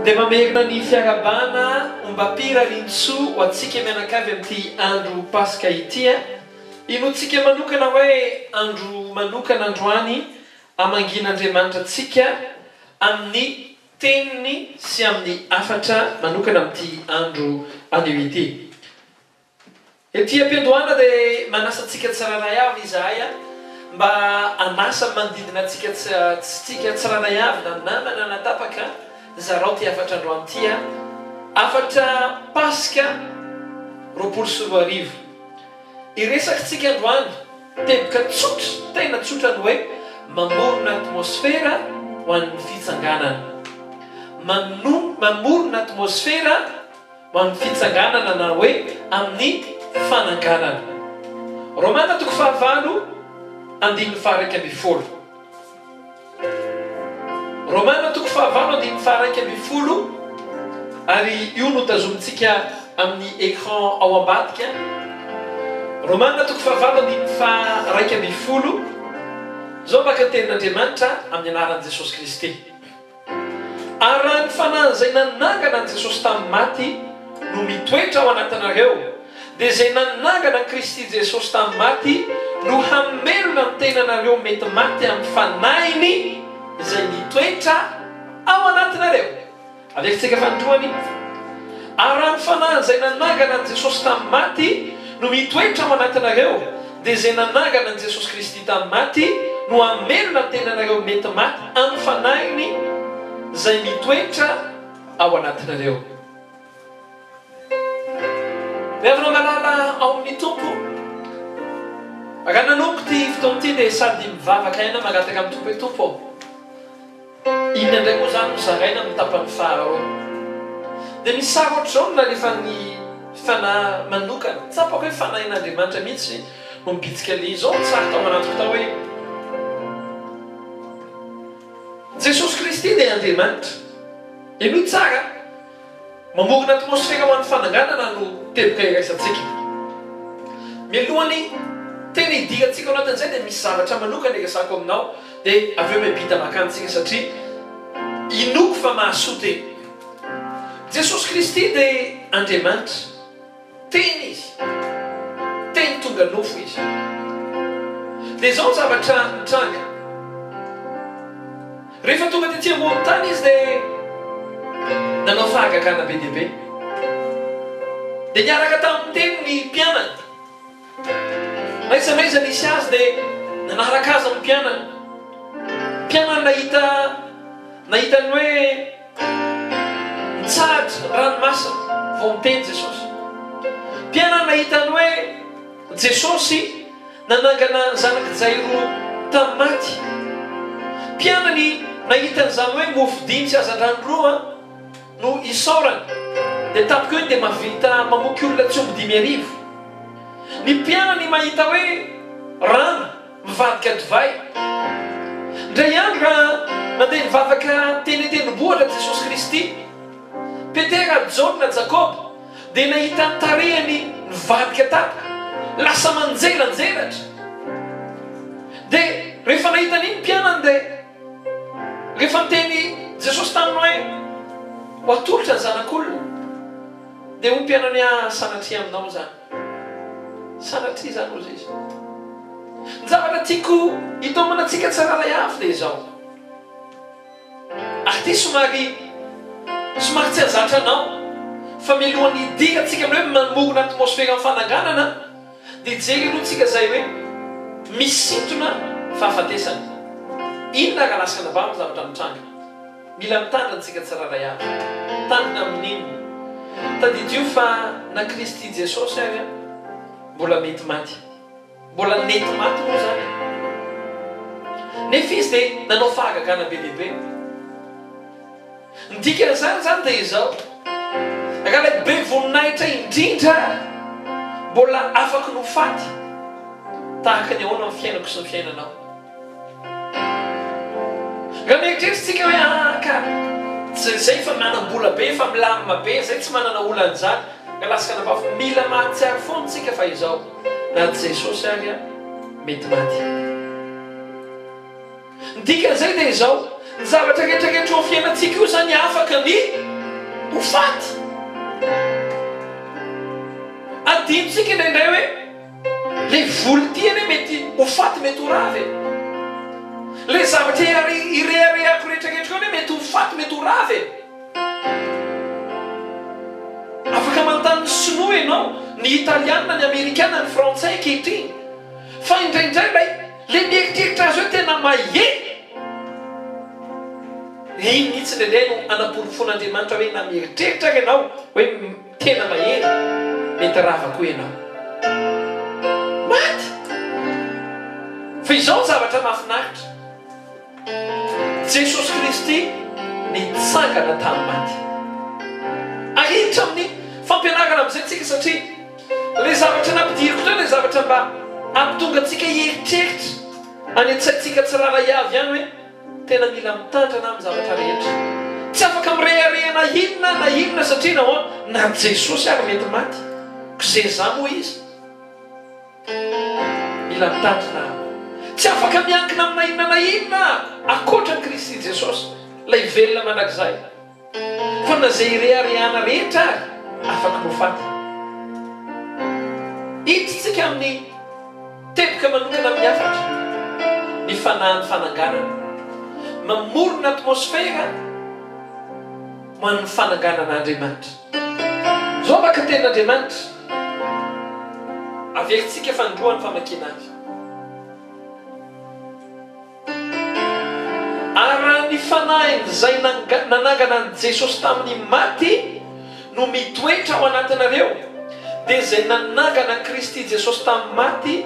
Dia mamerina ny fiarahabana ombam-pirariantsoa ho antsika mianakavy amin'ity andro Paska ity. Inoantsika manokana hoe andro manokana androany hamangian'Andriamanitra antsika amin'ny Teniny sy amin'ny hafatra manokana amin'ity andro anio ity. Ety am-piandohana dia manasa antsika tsirairay avy izahay mba hanasa ny manodidina antsika tsika tsirairay avy na namana na tapaka, zarao ity hafatra androany ity hafatra Paska 2020. Hiresakitsika androany teboka tsotra, tena tsotra ny hoe mamorona atmosfera ho an'ny fitsanganana. Mamorona atmosfera ho amin'ny fitsanganana na hoe amin'ny fananganana. Romana toko fahavalo andininy faha-11. Romana toko fahavalo andininy faha-11, ary io no tazomintsika amin'ny écran ao ambadika. Romana toko fahavalo andininy faha-11, izao maka ny tenin'Andriamanitra amin'ny anaran'i Jesosy Kristy. Ary raha ny Fanahy izay nanangana an'i Jesosy tamin'ny maty no mitoetra ao anatinareo, dia izay nanangana an'i Kristy Jesosy tamin'ny maty no hamelona ny tenanareo mety maty amin'ny Fanahiny izay mitoetra ao anatinareo. Averintsika fanindroany, Ary raha ny Fanahy izay nanangana an'i Jesosy tamin'ny maty no mitoetra ao anatinareo, dia izay nanangana an'i Jesosy Kristy tamin'ny maty no hamelona ny tenanareo mety maty amin'ny Fanahiny izay mitoetra ao anatinareo. Ry havana malala ao amin'ny Tompo, raha nanomboka ity fotoana ity dia sady mivavaka ihany aho mangataka amin'ny Tompo hoe, Tompo ô, Inona indray moa izany no zaraina amin'ny tapany faharoa? Dia misy sary ohatr'izao no nalefan'ny fanahy manokana. Tsapako hoe fanahin'Andriamanitra mihitsy no mibitsika ilay izy. Izao no sary tao anatiko tao hoe, Jesosy Kristy dia Andriamanitra. Henoy tsara an! Mamorona atmosfera ho an'ny fananganana no teboka iraisantsika. Mialohan'ny tena hidirantsika ao anatin'izay dia misy zavatra manokana iresahako aminao dia avy eo miampita mankany tsika satria inoako fa mahasoa tena. Jesosy Kristy dia Andriamanitra. Teny Izy. Teny tonga nofo Izy. Dia izao ny zavatra nitranga. Rehefa tonga tety ambony tany Izy dia nanao fahagagana be dia be. Dia niaraka tamin'ny Teny ny mpianany. N'aiza n'aiza nisy Azy dia nanaraka Azy ny mpianany. Mpianany nahita nahita ny hoe Nitsahatra ny ranomasina vao niteny Jesosy. Mpianany nahita ny hoe Jesosy nanangana zanak'i Jairo tamin'ny maty. Mpianany nahita an'izany hoe mofo dimy sy hazandrano roa no isaorana dia tampoka eo iny dia mahavita mamoky olona tsy omby 5000. Ny mpianany mahita hoe rano Mivadika divay. Indray andro raha nandeha nivavaka teny an-tendrombohitra Jesosy Kristy, Petera, Jaona, Jakoba dia nahita ny tarehiny nivadika tampoka, lasa manjelanjelatra. Dia rehefa nahita an'iny ny mpianany dia rehefa niteny Jesosy taminy hoe, Ho atolotra ny Zanak'olona, dia hoy ny mpianany, Ah, sanatria aminao izany. Sanatria izany hozy izy. Ny zavatra tiako hitaomana antsika tsirairay avy dia izao. Ary ity somary somary tsy hahazatra anao fa mialohan'ny hidirantsika amin'ny hoe mamorona atmosferan'ny fananganana dia hijery aloha tsika izay hoe misintona fahafatesana. Inona raha lasa anabavy ny zavatra mitranga? Mila mitandrina isika tsirairay avy. Mitandrina amin'inona? Tadidio fa na Kristy Jesosy ary mbola mety maty. Mbola nety maty moa izany e. Nefa Izy dia nanao fahagagana be dia be. Ny dikan'izany izany dia izao, raha ilay be voninahitra indrindra ary mbola afaky ny ho faty, tahaka ny ahoana ny fiainako sy ny fiainanao? Raha mieritreritra isika hoe aa ka tsy zay fa manam-bola be, efa milamina be, zay tsy manana olana izany, ka lasa kanabafy, mila mahatsiaro foana isika fa izao, na Jesosy ary an, mety maty. Ny dikan'izay dia izao, ny zavatra rehetra rehetra eo amin'ny fiainantsika io izany afaka ny. Ho faty. Adinontsika indraindray hoe ilay voly ity anie mety ho faty, mety ho rava e. Ilay zavatra ireharehako rehetrarehetra io anie mety ho faty, mety ho rava e. Afaka manontany ny sinoa ianao, ny italiana, ny amerikana, ny frantsay ankehitriny. Fa indraindray ilay ilay mieritreritra azy hoe tena mahery. Iny mihitsy indraindray no anaporofoan'Andriamanitra hoe na mieritreritra ary ianao hoe tena mahery, mety rava koa ianao. Maty! Fa izao ny zavatra mahafinaritra. Jesosy Kristy nitsangana tamin'ny maty. Ary hiditra amin'ny fampianarana amin'izay tsika satria ilay zavatra nampidiriko teo ilay zavatra mba hampitonga antsika hieritreritra any an-tsaintsika tsirairay avy ihany hoe tena mila mitandrana amin'ny zavatra rehetra. Tsy afaka mirehareha na inona na inona satria nahoana? Na Jesosy ary mety maty. K'zeza moa izy? Mila mitandrina aho. Tsy afaka miankina amina inona na inona aho ankoatra an'i Kristy Jesosy, ilay velona mandrakizay. Fa na izay ireharehana rehetra ary, afaky no faty. Hiditsika amin'ny teboka manokana amin'ny hafatra, ny fanahin'ny fananganana. Mamorona atmosfera ho an'ny fananganana Andriamanitra. Izao maka tenin'Andriamanitra. Averintsika fanindroany famakiana azy. Ary raha ny fanahin'izay nanangana an'i Jesosy tamin'ny maty no mitoetra ao anatinareo, dia izay nanangana an'i Kristy Jesosy tamin'ny maty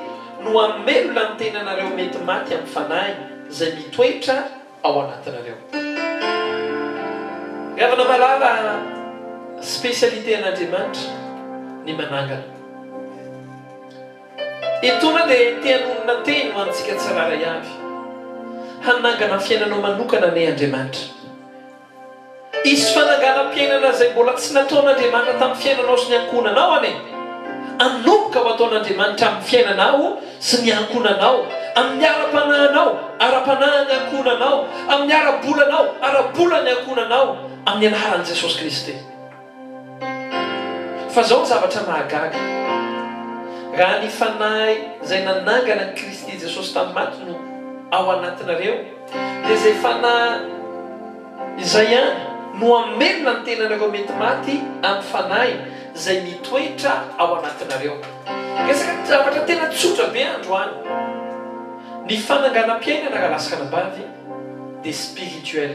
no hamelona ny tenanareo mety maty amin'ny fanahiny izay mitoetra ao anatinareo. Ry havana malala, spécialité an'Andriamanitra ny manangana. Etoana dia te hanonona teny ho antsika tsirairay avy. Hanangana ny fiainanao manokana anie Andriamanitra. Hisy fananganam-piainana izay mbola tsy nataon'Andriamanitra tamin'ny fiainanao sy ny ankohonanao anie. Hanomboka ho ataon'Andriamanitra amin'ny fiainanao sy ny ankohonanao, amin'ny ara-panahinao, ara-panahin'ny ankohonanao, amin'ny ara-bolanao, ara-bolan'ny ankohonanao, amin'ny anaran'i Jesosy Kristy. Fa izao ny zavatra mahagaga, raha ny Fanahy izay nanangana an'i Kristy Jesosy tamin'ny maty no ao anatinareo, dia izay Fanahy izay ihany no hamelona ny tenanareo mety maty amin'ny Fanahy izay mitoetra ao anatinareo. Resaka zavatra tena tsotra be androany. Ny fananganam-piainana rahalahy sy ranabavy dia spirituel.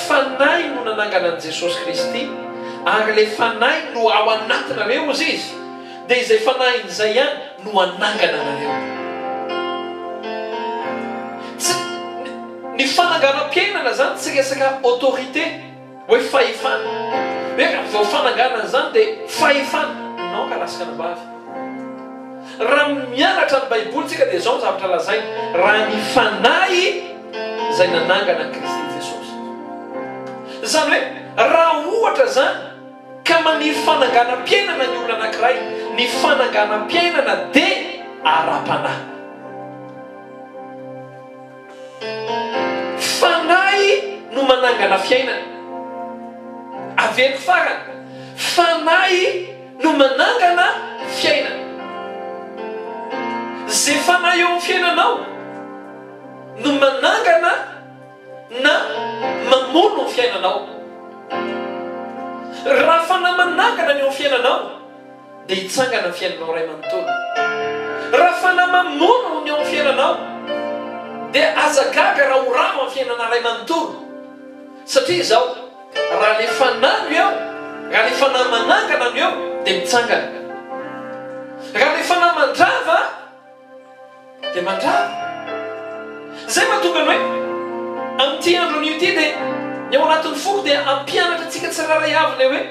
Fanahy no nanangana an'i Jesosy Kristy, ary ilay Fanahy no ao anatinareo, hozy Izy, dia izay Fanahiny izay ihany no hanangana anareo. Tsy, ny fananganam-piainana izany tsy resaka autorité, hoe fahefana. Hoe raha vao fananganana izany dia fahefana. Non, rahalahy sy ranabavy. Raha mianatra ny Baiboly tsika dia izao ny zavatra lazainy, raha ny Fanahy izay nanangana an'i Kristy Jesosy. Izany hoe raha ohatra izany ka maniry fananganam-piainana ny olona anankiray, ny fananganam-piainana dia ara-panahy. Fanahy no manangana fiainana. Averiko farany, Fanahy no manangana fiainana. Izay fanahy eo amin'ny fiainanao no manangana na mamono ny fiainanao. Raha fanahy manangana ny eo amin'ny fiainanao dia hitsangana ny fiainanao iray manontolo. Raha fanahy mamono ny eo amin'ny fiainanao dia aza gaga raha ho rava ny fiainana iray manontolo. Satria izao, raha le fanahy no eo, raha le fanahy manangana no eo dia mitsangana. Raha le fanahy mandrava dia mandrava. Izay mahatonga ny hoe amin'ity andro anio ity dia ny ao anatin'ny foko dia hampianatra antsika tsirairay avy ilay hoe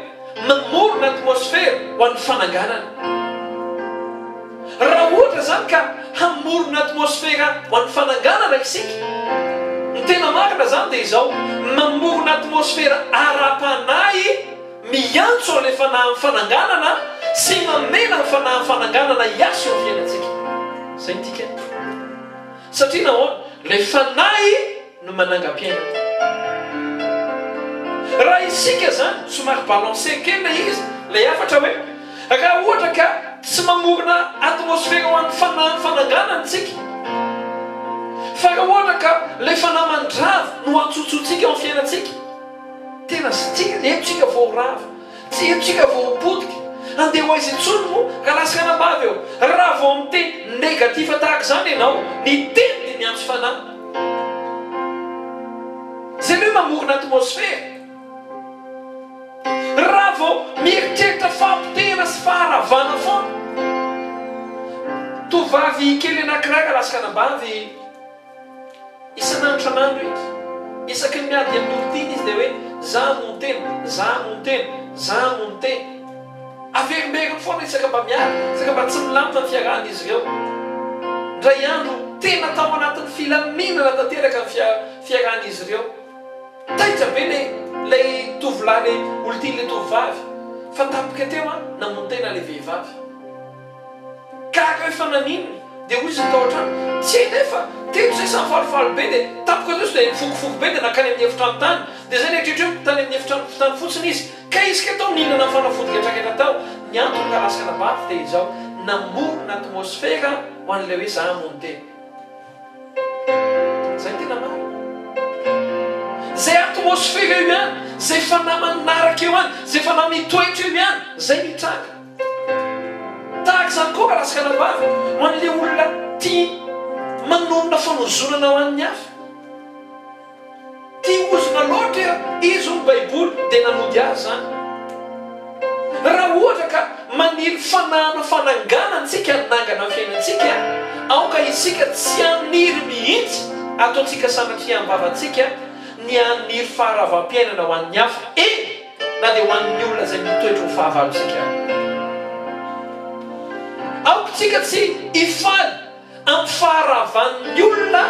mamorona atmosfera ho an'ny fananganana. Raha ohatra izany ka hamorona atmosfera ho an'ny fananganana isika, ny tena marina izany dia izao, mamorona atmosfera ara-panahy miantso an'ilay fanahin'ny fananganana sy mamela ny fanahin'ny fananganana hiasa eo amin'ny fiainantsika. Izay ny dikany. Satria nahoana? Ilay fanahy no manangam-piainana. Raha isika izany, somary balancer kely ilay izy, ilay hafatra hoe, raha ohatra ka tsy mamorona atmosfera ho an'ny fanahin'ny fananganana isika, fa raha ohatra ka ilay fanahy mandrava no antsotsointsika ao amin'ny fiainantsika, tena tsy, eto isika vao ho rava. Tsy eto tsika vao ho potika. Handeha ho aiza intsony moa ka lasa anabavy eo. Raha vao miteny negatif tahaka izany ianao, ny teny dia miantso fanahy. Izay ilay hoe mamorona atmosfera. Raha vao mieritreritra fahapotehana sy faharavana foana. Tovovavy kely anankiray raha lasa anabavy. Isan'andro isan'andro izy. Isaky ny miady amin'ny olon-tiany izy dia hoe, Za hamono tena, za hamono tena, za hamono tena. Averimberiny foana isaka mba miady, isaka mba tsy milamina ny fiarahan'izy ireo. Indray andro, tena tao anatin'ny filaminana tanteraka ny fiarahan'izy ireo. Taitra be ilay ilay tovolahy, ilay olon-tian'ilay tovovavy, fa tampoka teo an, namono tena ilay vehivavy. Gaga hoe fa naninona? Dia hoy izy ny tao an-trano, Tsia nefa, teto izay samy falifaly be dia tampoka teo sao dia nifokofoko be dia nankany amin'ny efitrano tany. Dia izay nieritreritra hoe tany amin'ny efitrano tany fotsiny izy. Kay izy kay tao nihinana ny fanafody retraretra tao. Ny antony raha lasa anabavy dia izao, namorona atmosfera ho an'ilay hoe za hamono tena. Izay no tena marina. Izay atmosfera eo ihany, izay fanahy manaraka eo ihany, izay fanahy mitoetra eo ihany, izay no hitranga. Tahaka izany koa raha lasa anabavy, ho an'ilay olona tia manonona fanozonana ho an'ny hafa. Tia ozona loatra izy hoy ny Baiboly dia nanody azy izany. Raha ohatra ka maniry fanahana fananganana antsika hanangana ny fiainantsika, aoka isika tsy haniry mihitsy ataontsika sanatria am-bavantsika ny haniry faharavam-piainana ho an'ny hafa. Eny! na dia ho an'ny olona izay mitoetra ho fahavalontsika ary. Aoka isika tsy hifaly amin'ny faharavan'ny olona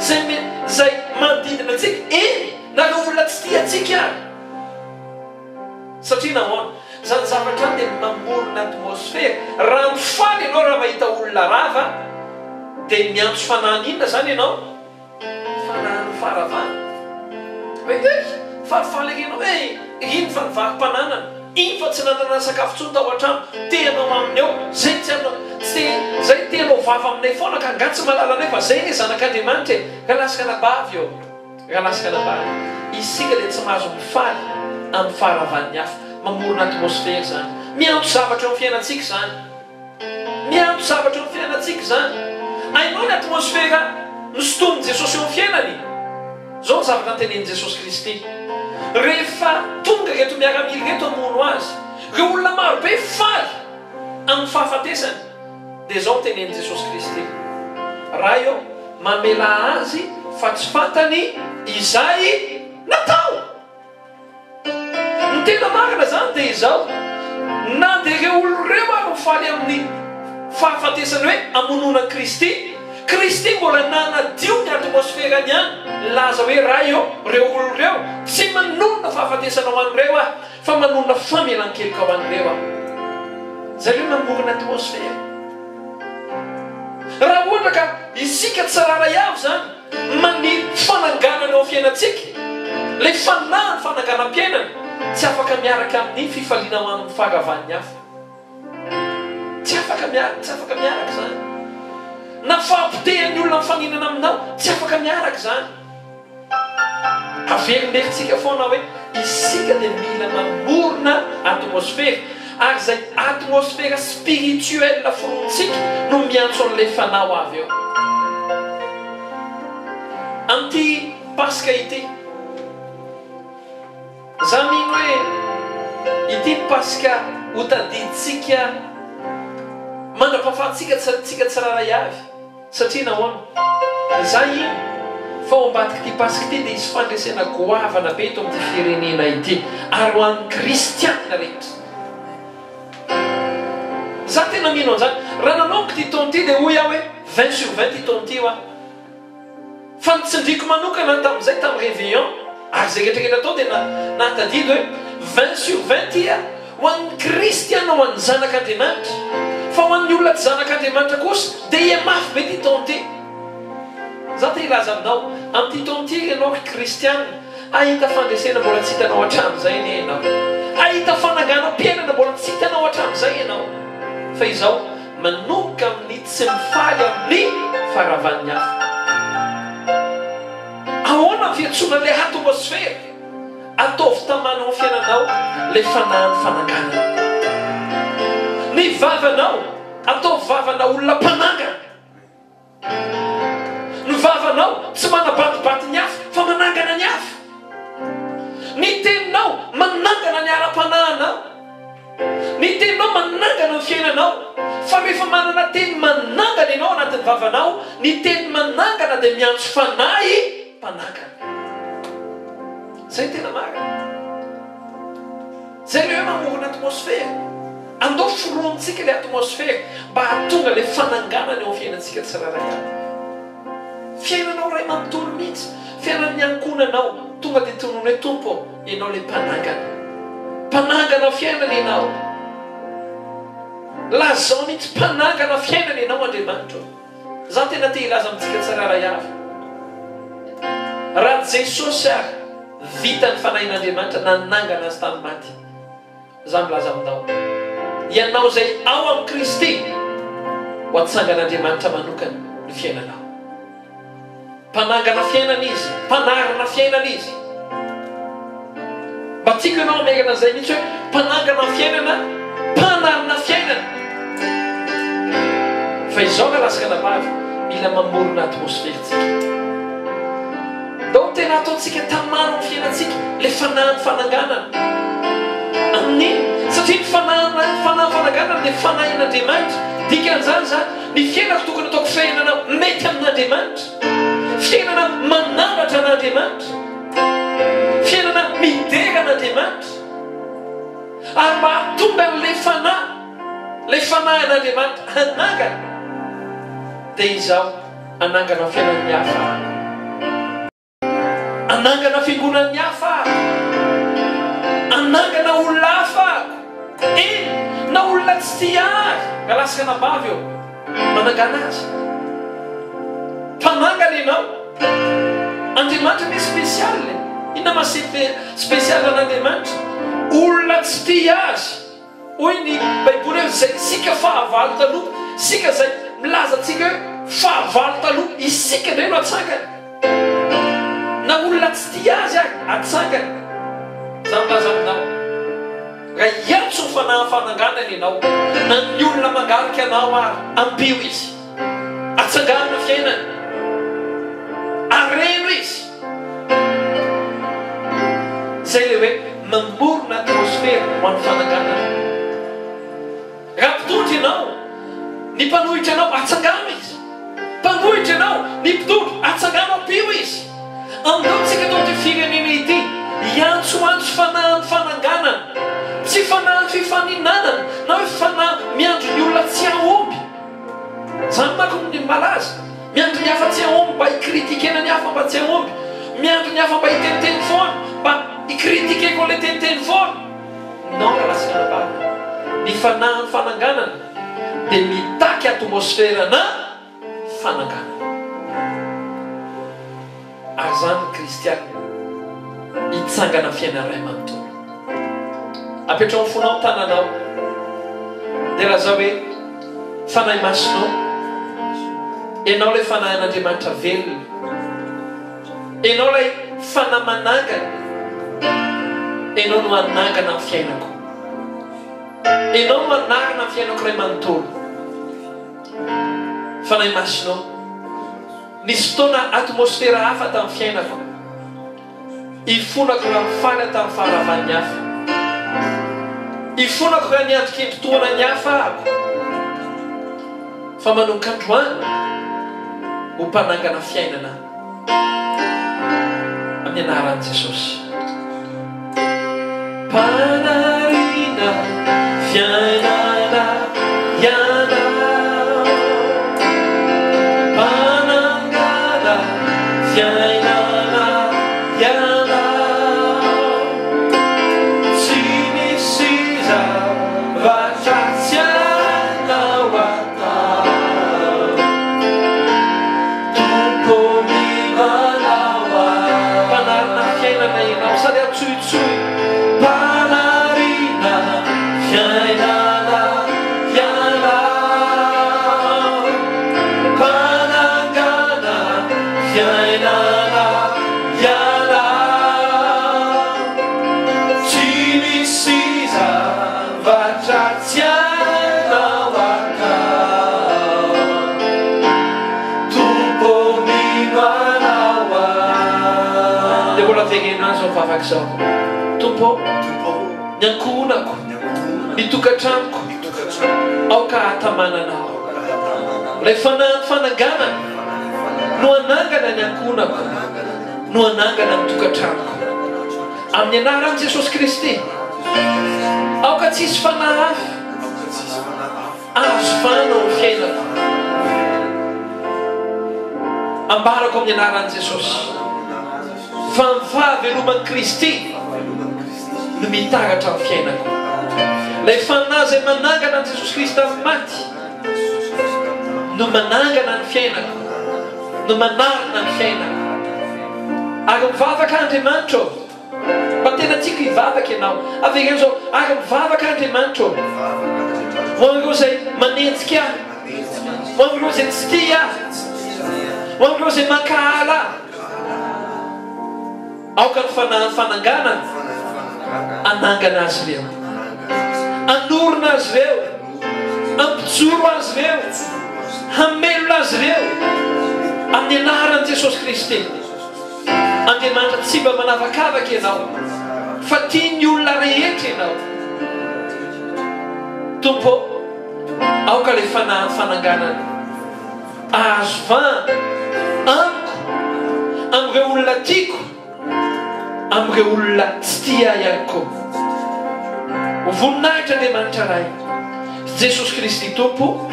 izay izay manodidina antsika, eny, na ireo olona tsy tia antsika ary. Satria nahoana? Izany zavatra izany dia mamorona atmosfera. Raha mifaly ianao raha mahita olona rava, dia miantso fanahy inona izany ianao? Fanahin'ny faharavana. Hoe eh! Falifaly ery ianao eh! Iny fa nivaro-pananana, iny fa tsy nanana sakafo intsony tao an-trano, te hanao aminy eo, zay tsy hanao, tsy te, zay te hanao vava aminay foana ka angaha tsy mahalala anay fa zay anie zanak'Andriamanitra e! Rahalahy sy ranabavy ô! Rahalahy sy ranabavy, isika dia tsy mahazo mifaly amin'ny faharavan'ny hafa. Mamorona atmosfera izany. Miantso zavatra eo amin'ny fiainantsika izany. Miantso zavatra eo amin'ny fiainantsika izany. Hainao ny atmosfera nosintomin'i Jesosy eo amin'ny fiainany? Izao ny zavatra notenenin'i Jesosy Kristy, rehefa tonga ireto miaramila ireto hamono Azy, ireo olona maro be faly amin'ny fahafatesany, dia izao no tenenin'i Jesosy Kristy, Ray ô, mamelà azy fa tsy fantany izay natao. Ny tena marina izany dia izao, na dia ireo olona ireo ary mifaly amin'ny fahafatesany hoe hamonoana an'i Kristy, Kristy mbola nanadio ny atmosferany ihany, nilaza hoe Ray ô, ireo olona ireo, tsy manonona fahafatesana ho an'ireo aho, fa manonona famelan-keloka ho an'ireo aho. Izay ilay hoe namorona atmosfera. Raha ohatra ka isika tsirairay avy izany, Maniry fananganana eo amin'ny fiainantsika, ilay fanahin'ny fananganam-piainana, tsy afaka miaraka amin'ny fifaliana ho amin'ny faharavan'ny hafa. Tsy afaka miaraka, tsy afaka miaraka izany. Na fahapotehan'ny olona mifaninana aminao, tsy afaka miaraka izany. Averimberintsika foana hoe isika dia mila mamorona atmosfera, ary izay atmosfera spirituel foronintsika no miantso an'ilay fanahy ho avy eo. Amin'ity Paska ity, za mino hoe ity ny Paska ho tadidintsika mandra-pahafahantsika tsika tsirairay avy. Satria nahoana? Za hino fa ao ambadik'ity Paska ity dia hisy fandresena goavana be eto amin'ity firenena ity ary ho an'ny kristiana rehetra. Za tena mino an'izany. Raha nanomboka ity taona ity dia hoy aho hoe 20 sur 20 ity taona ity hoa. Fa ny tsindriko manokana tamin'izay tamin'ny réveillon ary izay rehetra rehetra tao dia nahatadidy hoe 20 sur 20 ity ho an'ny kristiana ho an'ny zanak'Andriamanitra fa ho an'ny olona tsy zanak'Andriamanitra kosa dia hihamafy be ity taona ity. Za te hilaza aminao amin'ity taona ity ianao ry kristiana. Hahita fandresena mbola tsy hitanao hatramin'izay anie ianao. Hahita fananganam-piainana mbola tsy hitanao hatramin'izay ianao. Fa izao, manomboka amin'ny tsy mifaly amin'ny faharavan'ny hafa. Ahoana ny fiantsoana ilay atmosfera? Ataovy tamana ao amin'ny fiainanao ilay fanahin'ny fananganana. Ny vavanao, ataovy vavana olona mpanangana. Ny vavanao tsy manabatibaty ny hafa fa manangana ny hafa. Ny teninao manangana ny ara-panahinao. Ny teninao manangana ny fiainanao. Fa rehefa manana teny manangana ianao anatin'ny vavanao, ny teny manangana dia miantso fanahy mpanangana. Izay no tena marina. Izay ilay hoe mamorona atmosfera. Andao foronintsika ilay atmosfera mba hahatonga ilay fananganana eo amin'ny fiainantsika tsirairay avy. Fiainanao iray manontolo mihitsy, fiainan'ny ankohonanao, tonga dia tonony hoe Tompo ô, Ianao ilay mpanangana. Mpanangana fiainana Ianao. Lazao mihitsy, mpanangana fiainana Ianao Andriamanitra ô. Za tena te hilaza amintsika tsirairay avy, raha Jesosy ary vitan'ny Fanahin'Andriamanitra nanangana Azy tamin'ny maty, za milaza aminao, ianao izay ao amin'i Kristy, ho atsangan'Andriamanitra manokana ny fiainanao. Mpanangana fiainana Izy, mpanarina fiainana Izy. Mba tiako ianao hamerina an'izay mihitsy hoe mpanangana fiainana, mpanarina fiainana. Fa izao rahalahy sy ranabavy, mila mamorona atmosfera tsika. Ndao tena ataontsika tamana ao fiainantsika ilay fanahin'ny fananganana. Amin'inona? Satria ny fanahin'ny fanahy fananganana dia fanahin'Andriamanitra. Dikan'izany izany, ny fiainako tokony ataoko fiainana mety amin'Andriamanitra. Fiainana manandratra an'Andriamanitra. Fiainana midera an'Andriamanitra. Ary mba hahatonga an'ilay fanahy, ilay fanahin'Andriamanitra hanangana, dia izaho hanangana fiainan'ny hafa aho. Hanangana fiangonan'ny hafa aho. Hanangana olona hafa aho. Eny, na olona tsy tia ahy, rahalahy sy ranabavy ô, manangana azy. Mpanangana ianao. Andriamanitra anie spécial e. Inona maha spécial an'Andriamanitra? Olona tsy tia azy. Hoy ny Baiboly hoe izay isika fahavalo taloha, isika izay milaza antsika hoe fahavalo taloha, isika indray no atsangany. Na olona tsy tia azy ary atsangany. Izaho milaza aminao, raha hiantso ny fanahin'ny fananganana ianao, na ny olona mangarika anao ary, ampio izy. Atsangano ny fiainany. Areno izy. Izay ilay hoe mamorona atmosfera ho an'ny fananganana. Raha mpitondra ianao, ny mpanohitra anao, atsangano izy. Mpanohitra ianao, ny mpitondra, atsangano ampio izy. Andao tsika eto amin'ity firenena ity hiantsoantso fanahin'ny fananganana, tsy fanahin'ny fifaninanana na hoe fanahy miandry ny olona tsy hahomby. Izany manko ny malaza. Miandry ny hafa tsy hahomby mba hi-critiquer-na ny hafa mba tsy hahomby. Miandry ny hafa mba hiteniteny foana mba hi-critiquer-ko an'ilay teniteny foana. Non rahalahy sy ranabavy. Ny fanahin'ny fananganana dia mitaky atmosfera-na fananganana. Ary izany ny kristiana hitsangana fiainana iray manontolo. Apetraho amin'ny fonao ny tananao, dia lazao hoe, Fanahy Masina ô, Ianao ilay Fanahin'Andriamanitra velona. Ianao ilay Fanahy manangana. Ianao no hanangana ny fiainako. Ianao no hanarina ny fiainako iray manontolo. Fanahy Masina ô, Nisy fotoana atmosfera hafa tamin'ny fiainako. Ifonako raha mifaly aho tamin'ny faharavan'ny hafa. Ifonako raha niandry kendry tohana ny hafa aho. Fa manomboka androany, ho mpanangana fiainana aho. Amin'ny anaran'i Jesosy. Mpanarina fiainana ianao, Mpanangana fiainana ianao, Tsy misy zavatra tsy hainao atao, Tompo ô, manao ahy. Mpanarina fiainana. fiainana ianao sady antsoitsoy. Mpanarina fiainana ianao. Mpanangana fiainana ianao. Tsy misy zavatra tsy hainao atao. Tompo ô mino anao aho. Dia mbola avereno ahy izao vavaka izao. Tompo ô, ny ankohonako, ny tokantranoko, aoka hahatamana anao. Ilay fanahin'ny fananganana no hanangana ny ankohonako, no hanangana ny tokantranoko. Amin'ny anaran'i Jesosy Kristy, aoka tsy hisy fanahy hafa azo vahana ao amin'ny fiainako. Ambarako amin'ny anaran'i Jesosy fa ny fahaveloman'i Kristy no mitaratra ny fiainako. Ilay fanahy izay manangana an'i Jesosy Kristy tamin'ny maty no manangana ny fiainako, no manarina ny fiainako. Ary mivavaka Andriamanitra ô, mba tena tiako hivavaka ianao. Avereno izao, ary mivavaka Andriamanitra ô, ho an'ireo izay manenjika ahy, ho an'ireo izay tsy tia ahy, ho an'ireo izay mankahala ahy. Aoka ny fanahin'ny fananganana hanangana azy ireo, hanorina azy ireo, hampijoro azy ireo, hamelona azy ireo amin'ny anaran'i Jesosy Kristy. Andriamanitra tsy mba manavakavaka Ianao, fa tia ny olona rehetra Ianao. Tompo ô, aoka ilay fanahin'ny fananganana Azo vahana amiko, amin'ireo olona tiako, amin'ireo olona tsy tia ahy ihany koa. Ho voninahitra Andriamanitra Ray sy Jesosy Kristy Tompo,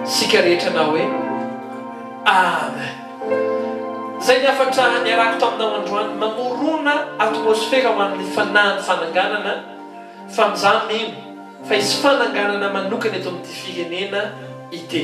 isika rehetra na hoe Amen. Izay ny hafatra niarahako taminao androany, mamorona atmosfera ho an'ny fanahin'ny fananganana, fa amin'izaho mino fa hisy fananganana manokana eto amin'ity firenena ity.